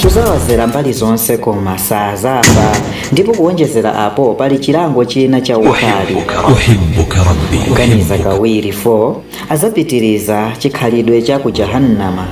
Kuzawazera mbali zonse koma sazafa. Ndipo kuwonjezera apo pali chilango china cha ukali. أحبك ربي. Kuganiza أحبك. kawiri 4 azapitiriza chikhalidwe cha ku Jahannama.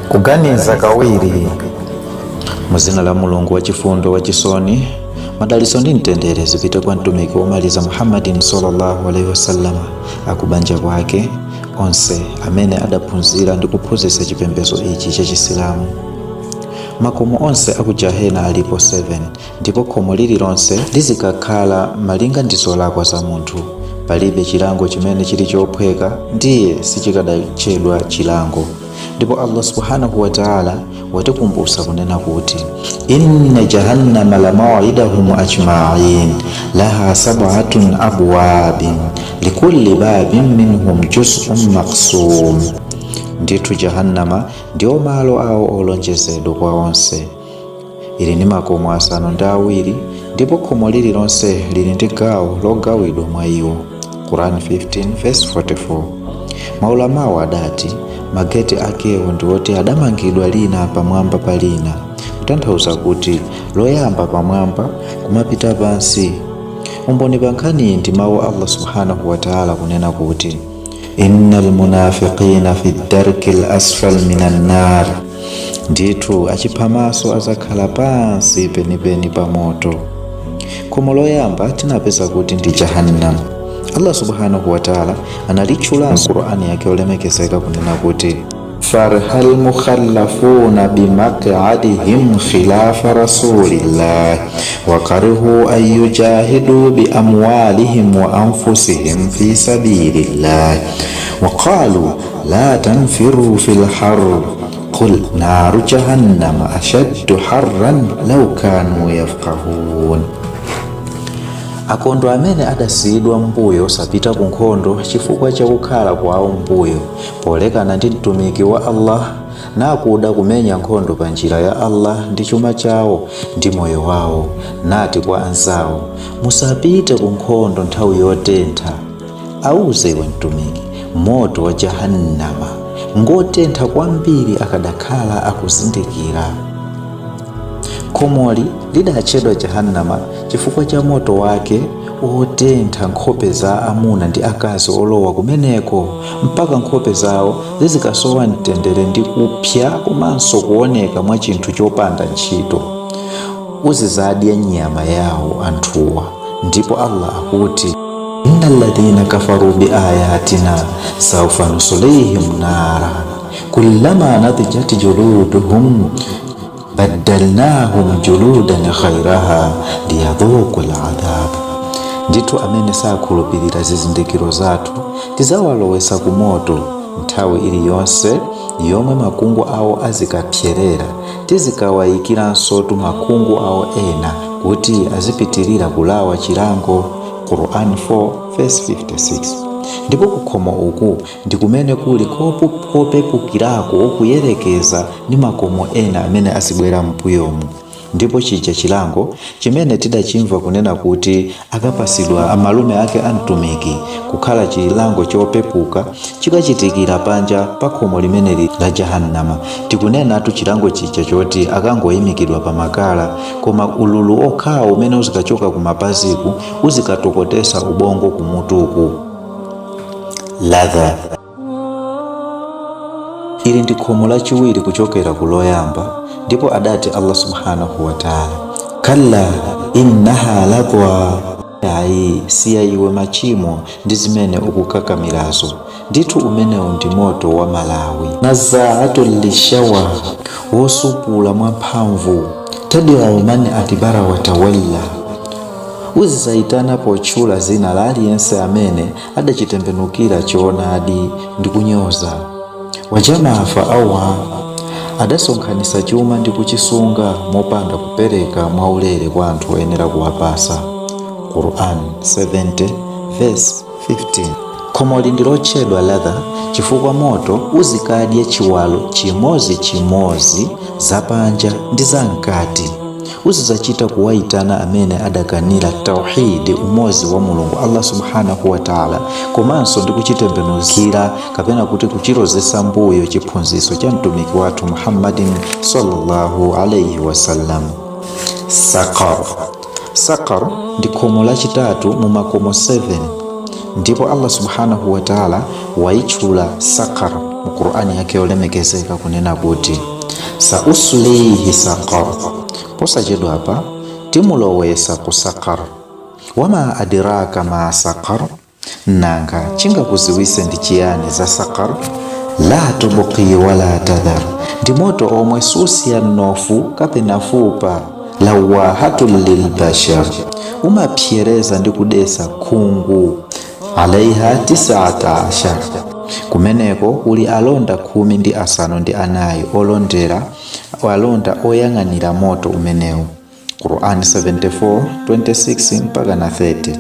Kuganiza kawiri. Muzina la Mulungu wachifundo wachisoni, madalitso ndi mtendere zipite kwa mtumiki womaliza Muhammadin sallallahu alaihi wasallam, akubanja kwake onse amene adaphunzira ndi kuphunzitsa chipembedzo ichi cha Chisilamu. Makomo onse aku Jahena alipo 7, ndipo khomo lililonse lizikakhala malinga ndi zolakwa za munthu. Palibe chilango chimene chili chophweka, ndiye sichikadatchedwa chilango. Ndipo Allah subhanahu wa ta'ala watikumbutsa kunena kuti inna jahannama la maw'idahum ajma'in laha sab'atun abwabin likulli babin minhum juz'un maqsum. Ndithu Jahannama ndiwo malo awo olonjezedwa kwa onse, ili ndi makomo 7, ndipo khomo lililonse lili ndi gawo logawidwa mwa iwo. Quran 15 verse 44. Maulamawo adati mageti akewo ndi oti adamangidwa lina pamwamba pa lina, kutanthauza kuti loyamba pamwamba kumapita pansi. Umboni pa nkhaniyi ndi mawu Allah subhanahu wa ta'ala kunena kuti innal munafiqina fi darki al-asfal minan nar, ndithu achiphamaso azakhala pansi penipeni pa moto. Khomo loyamba tinapeza kuti ndi Jahannam. Allah subhanahu wa ta'ala analitchulanso Qur'ani yake yolemekezeka kunena kuti farihal mukhallafuna bimaq'adihim khilafa rasulillah wa karihu an yujahidu bi amwalihim wa anfusihim fi sabilillah wa qalu la tanfiru fil harr qul naru jahannama ashaddu harran law kanu yafqahun. Akondwa amene adasiyidwa mbuyo osapita ku nkhondo chifukwa chakukhala kwawo mbuyo polekana ndi mtumiki wa Allah, nakuda kumenya nkhondo pa njira ya Allah ndi chuma chawo ndi moyo wawo, nati kwa anzawo, musapite ku nkhondo nthawi yotentha. Auze iwe mtumiki, moto wa Jahannama ngotentha kwambiri akadakhala akuzindikira. Khomoli lidatchedwa Jahannama chifukwa cha moto wake wotentha nkhope za amuna ndi akazi olowa kumeneko, mpaka nkhope zawo zizikasowa mtendere ndi kupsa komanso kuoneka mwa chinthu chopanda ntchito. Uzizadya nyama yawo anthuwa. Ndipo Allah akuti innal ladhina kafaru bi ayatina sawfa nuslihim nara kullama nadijat juluduhum baddalnahum juludan ghairaha liyadhuku ladhab. Ndithu amene sakhulupirira zizindikiro zathu tidzawalowetsa ku moto. Nthawi iliyonse yomwe makungu awo azikapserera, tizikawayikiranso makungu awo ena kuti azipitirira kulawa chilango. Quran 4 verse 56. Ndipo kukhomo uku ndi kumene kuli kopepukirako kuyerekeza ndi makomo ena amene azibwera mbuyomu. Ndipo chija chilango chimene tidachimva kunena kuti akapasidwa amalume ake a mtumiki kukhala chilango chopepuka chikachitikira panja pa khomo limeneli la Jahannama, tikunenatu chilango chija choti akangoyimikidwa pa makala, koma ululu okhawo umene uzikachoka kumapaziku uzikatokotesa ubongo kumutuku. Ladha. Ili ndi khomo lachiwiri kuchokera ku loyamba. Ndipo adati Allah subhanahu wa ta'ala kalla innaha ladwa. Ayi, siya iwe machimo ndi zimene ukukakamirazo, ndithu umenewu ndi moto wa malawi. Nazaatun lishawa, wosupula mwamphamvu. Tadiu man adibara wa tawalla, uzizayitana potchula zina la aliyense amene adachitembenukira choonadi ndi kunyoza. Wajamaa fa awa, adasonkhanitsa chuma ndi kuchisunga mopanda kupereka mwaulere kwa anthu oyenera kuwapasa. Quran 70 verse 15. Khomoli ndi lotchedwa ladha chifukwa moto uzikadya chiwalo chimodzimodzi, zapanja ndi zamkati. Uzidzachita kuwayitana amene adakanira tauhidi, umodzi wa Mulungu Allah subhanahu wa taala, komanso ndi kuchitembenuzira kapena kuti kuchilozesa mbuyo chiphunzitso cha mtumiki wathu Muhammadin sallallahu alaihi wasallam. Sakar. Sakar ndi khomo lachitatu mu makomo 7, ndipo Allah subhanahu wa taala wayitchula Sakar mu Qur'ani yake yolemekezeka kunena kuti sauslihi sakar, posachedwapa timulowesa ku Sakar. Wama adiraka ma sakar, nanga chingakuziwise ndi chiyani za Sakar? La tubqi wala tadhar, ndi moto omwe susiya mnofu kapena fupa. Lawahatun lilbashar, umapsereza ndi kudesa khungu. Alaiha 19, kumeneko kuli alonda 14 olondera alonda oyang'anira moto umenewu. Quran 74 26 mpaka na 30.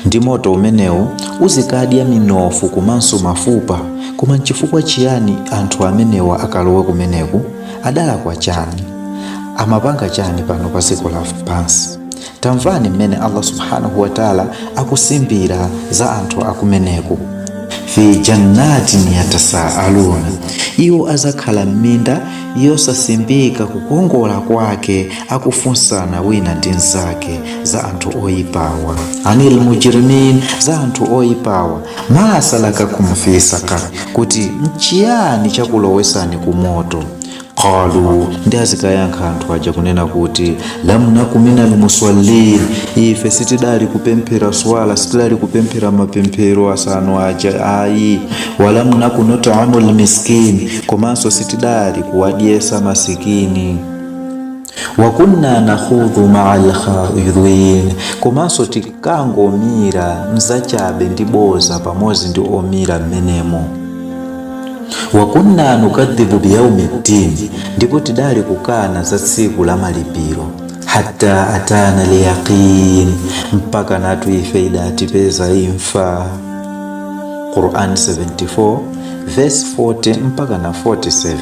Ndi moto umenewu uzikadya minofu komanso mafupa. Koma nchifukwa chiyani anthu amenewa akalowe kumeneku? Adalakwa chani? Amapanga chani pano pa dziko lapansi? Tamvani mmene Allah subhanahu wa taala akusimbira za anthu akumeneku. Fi jannatin yatasaaluna, iwo azakhala m'minda yosasimbika kukongola kwake, akufunsana wina ndi mnzake za anthu oyipawa. Anil mujrimin, za anthu oyipawa. Ma salakakum fi sakar, kuti nchiyani chakulowesani ku moto? Qalu, ndi azikayankha anthu aja kunena kuti lam naku minal musallin, ife sitidali kupemphera swala, sitidali kupemphera mapemphero asanu aja ayi. Walam naku nut'imu lmiskin, komanso sitidali kuwadyesa masikini. Wakunna nakhudhu maa lkhaidhin, komanso tikangomira mzachabe ndi boza pamodzi ndi omira mmenemo. Wakunna nukadhibu biyaumi ddin, ndipo tidali kukana za tsiku la malipiro. Hatta atana liyaqin, mpaka natu ife idatipeza imfa. Quran 74 verse 40 mpaka na 47.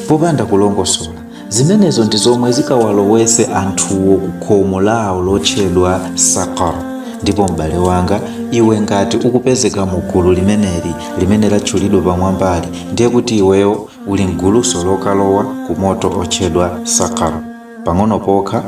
Popanda kulongosola, zimenezo ndi zomwe zikawalowese anthuwo ku khomo lawo lotchedwa Sakar. Ndipo m'bale wanga, iwe ngati ukupezeka mu gulu limeneli limene latchulidwa pamwambali, ndiye kuti iweyo uli mguluso lokalowa ku moto otchedwa Sakar. Pang'ono pokha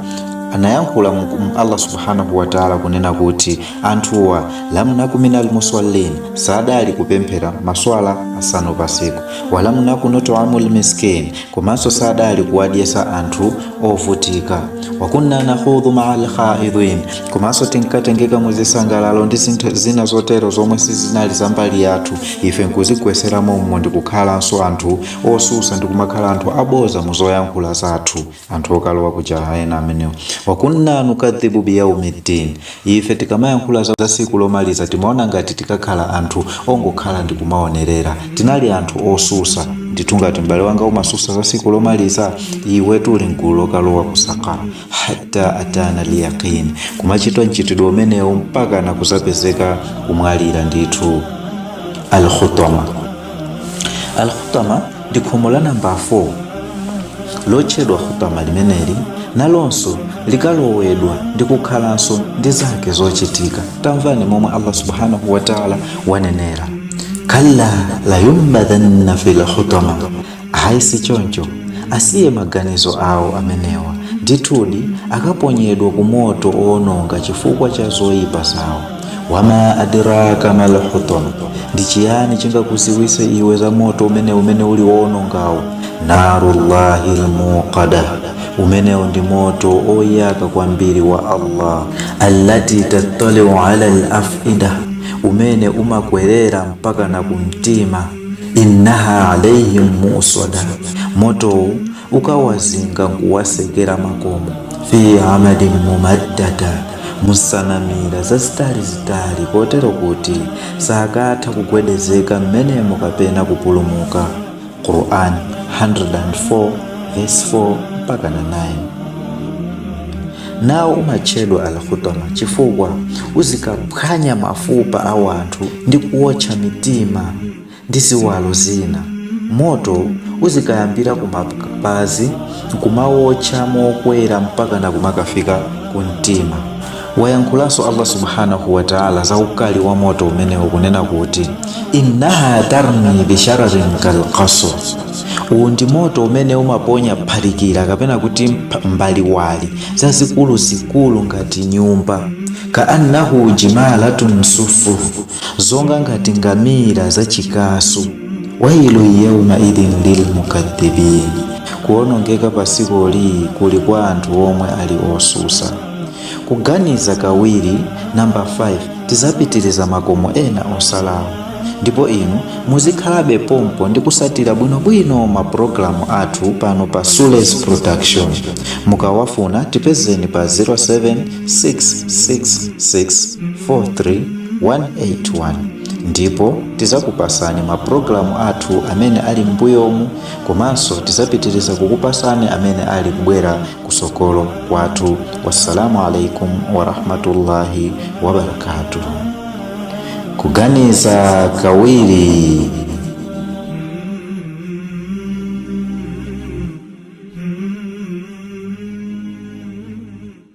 anayankhula Allah subhanahu wa taala kunena kuti anthuwa lam naku minal musallin, sadali kupemphera maswala asanu pasiku. Walam naku nut'imu lmiskin, komanso sadali kuwadyesa anthu ovutika. Wakunna nakhudhu maa lkhaidhin, komanso tinkatengeka muzisangalalo ndi zinthu zina zotero zomwe sizinali za mbali yathu, ife nkuzigweseramo mmo ndi kukhalanso anthu osusa ndi kumakhala anthu aboza muzoyankhula zathu, anthu okalowa ku jahannama amenewo. Wakunna nukadhibu biyaumiddin, ife tikamayankhula za tsiku lomaliza timaona ngati tikakhala anthu ongokhala ndi kumaonerera, tinali anthu osusa ndithu. Ngati m'bale wanga umasusa za tsiku lomaliza, iwe tuli mgulu lokalowa ku Sakara. Hatta atana liyaqin, kumachitwa mchitidwe umenewu mpaka nakuzapezeka kumwalira ndithu. Alkhutama. Alkhutama ndi khomo la namba 4 lotchedwa Khutama. Limeneli nalonso likalowedwa ndi kukhalanso ndi zake zochitika. Tamvani momwe Allah subhanahu wa taala wanenera: kalla layumbadhanna fil khutama. Ayi, si choncho, asiye maganizo awo amenewa, ndithudi akaponyedwa ku moto owononga chifukwa cha zoyipa zawo. Wama adraka mal hutama, ndi chiyani chingakuziwise iwe za moto umene uli wowonongawo? Narullahi lmuqada, umenewo ndi moto oyaka kwambiri wa Allah. Allati tattaliu ala al-afida, umene umakwerera mpaka na kumtima. Innaha alaihim musada, motowu ukawazinga nkuwasekera makomo. Fi amadin mumaddada, musanamira zazitalizitali, kotero kuti sakatha kugwedezeka mmenemo kapena kupulumuka. Quran 104 verse 4 mpaka na 9. Nawo umatchedwa Al-Khutama chifukwa uzikaphwanya mafupa a wanthu ndi kuwotcha mitima ndi ziwalo zina. Moto uzikayambira mapazi nkumawotcha mokwera mpaka na kumakafika ku mtima. Wayankhulanso Allah subhanahu wataala za ukali wa moto umenewu kunena kuti innaha tarmi bishararin kalqasr, uwu ndi moto umene umaponya phalikira kapena kuti mbaliwali zazikuluzikulu ngati nyumba, kaannahu jimalatun sufur, zonga ngati ngamira zachikasu. Wailu yauma idhin lilmukadhibin, kuonongeka pasikoli kuli kwa anthu omwe ali osusa. Kuganiza kawiri namba 5, tizapitiriza makomo ena osalawo, ndipo inu muzikhalabe pompo ndi kusatira bwinobwino mapulogalamu athu pano pa Sules Production. Mukawafuna tipezeni pa 0766643181 ndipo tizakupasani mapulogalamu athu amene ali m'mbuyomu, komanso tizapitiriza kukupasani amene ali kubwera kusokolo kwathu. Wassalamu alaikum warahmatullahi wabarakatuh. Kuganiza kawiri.